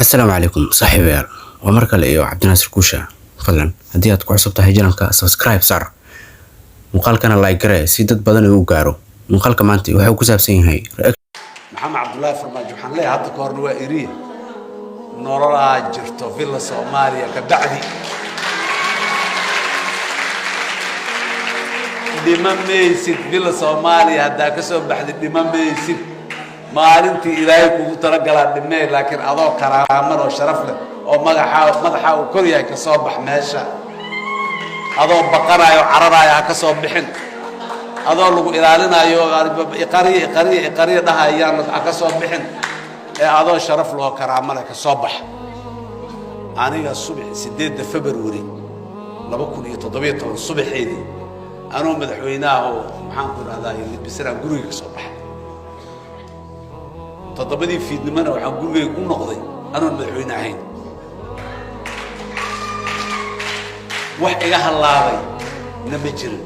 Asalaamu calaykum saaxiibayaal, waa mar kale iyo Cabdinaasir Kuusha. Fadlan haddii aad ku cusub tahay channelka, subscribe saar, muuqaalkana like garee si dad badan uu gaaro. Muuqaalka maanta wuxuu ku saabsan yahay Maxamed Cabdullaahi Farmaajo, waxaan leeyahay, hadda ka horna waa iriye, nololaa jirto Villa Soomaaliya ka bacdi. Dhima maysid Villa Soomaaliya haddaa ka soo baxdid, dhima maysid. Maalintii Ilaahay kugu talagalaa dhimee, laakiin adoo karaaman oo sharaf leh oo magaxaa madaxaa uu kor yahay ka soo bax meesha. Adoo baqanayo cararaayo ha ka soo bixin, adoo lagu ilaalinayo iqariya iqariya iqariya dhahayaan ha ka soo bixin, ee adoo sharaf loo karaamo leh ka soo bax. Aniga subax 8-da February 2017 subaxeedii, anoo madaxweynaha oo, maxaan ku idhahdaa, libisanaan guriga ka soo baxay. 7-dii fiidnimona waxaan gurigayga ku noqday anoon madaxweyne ahayn. Wax iga hallaabay na ma jirin.